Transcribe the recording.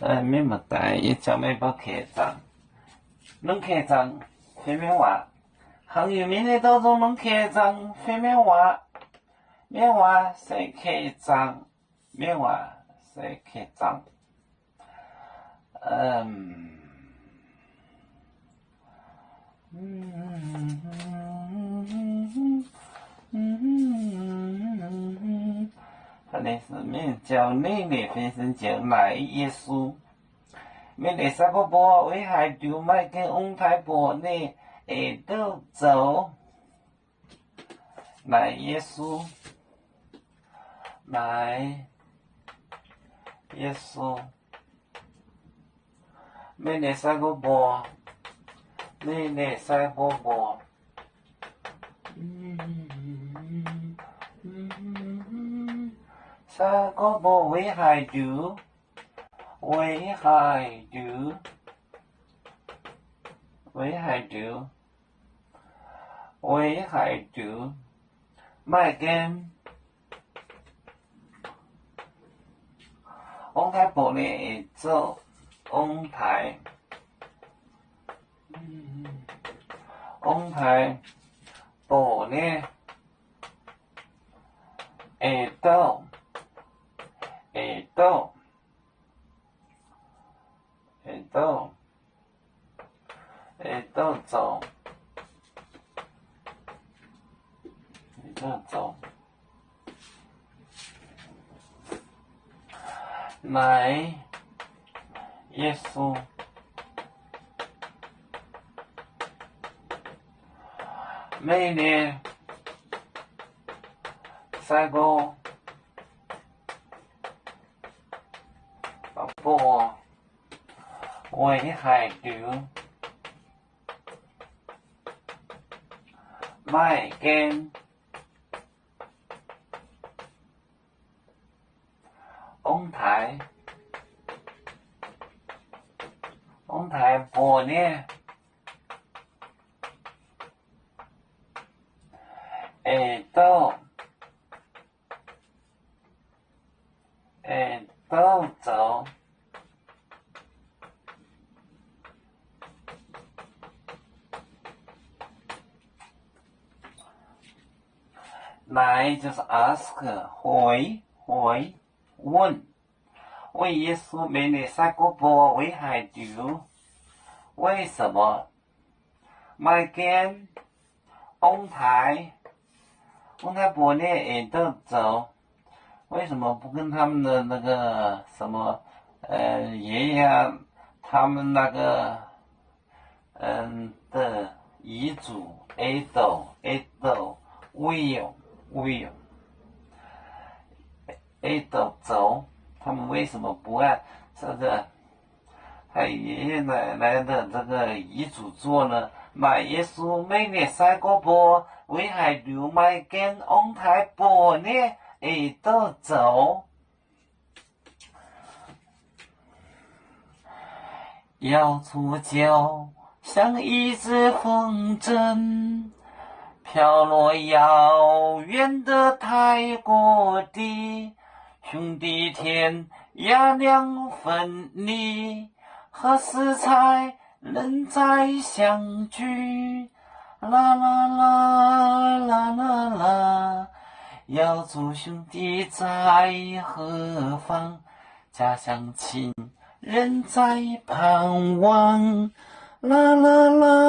Mienh maaih daaih, yie ziouc maiv baac keh zaangc. Nungv keh zaangc fai mienv waac. Hnangv yie mienh nyei dorn zong nungv keh zaangc fai mienv waac. Mienv waac se keh zaangc. Mienv waac se keh zaangc. Mienh ziouc ninh nyei fin-saeng ziouc naaic Yesu, Mienh nyei sai-gorx mbuo, weic haaix diuc maaih gen ong-taaix mborqc ninh eix douh zoux? Naaic Yesu, naaic Yesu, Mienh nyei sai-gorx mbuo, Mienh nyei sai-gorx mbuo, sai-gorx mbuo, weic haaix diuc, weic haaix diuc, weic haaix diuc, weic haaix diuc maaih gen ong-taaix mborqc ninh eix douh, ong-taaix, ong-taaix mborqc ninh eix douh, eix douh, eix douh, eix douh zoux, eix douh zoux. Naaic Yesu, Mienh nyei sai-gorx mbuo, weic haaix diuc maaih gen ong-taaix, ong-taaix mborqc ninh eix douh, eix douh zoux? Naaic just ask, hoic, hoic, wuonh, wuonh Yesu, Mienh nyei sai-gorx mbuo, weic haaix diuc, 为什么 maaih gen ong-taaix, ong-taaix mborqc ninh eix douh zoux? 为什么不跟他们的那个什么，呃，爷爷他们那个，嗯，的遗嘱，eix douh，eix douh，will，will，eix douh zoux，他们为什么不按照这 haaix nyungc naaic, naaic, naaic, naaic, 遗嘱做呢? Naaic Yesu, Mienh nyei sai-gorx mbuo, weic haaix diuc maaih gen ong-taaix mborqc ninh eix douh zoux? 要出窖，像一只风筝，飘落遥远的泰国地。兄弟天涯两分离，何时才能再相聚？啦啦啦，啦啦啦，要走兄弟在何方？家乡亲人在盼望。啦啦啦。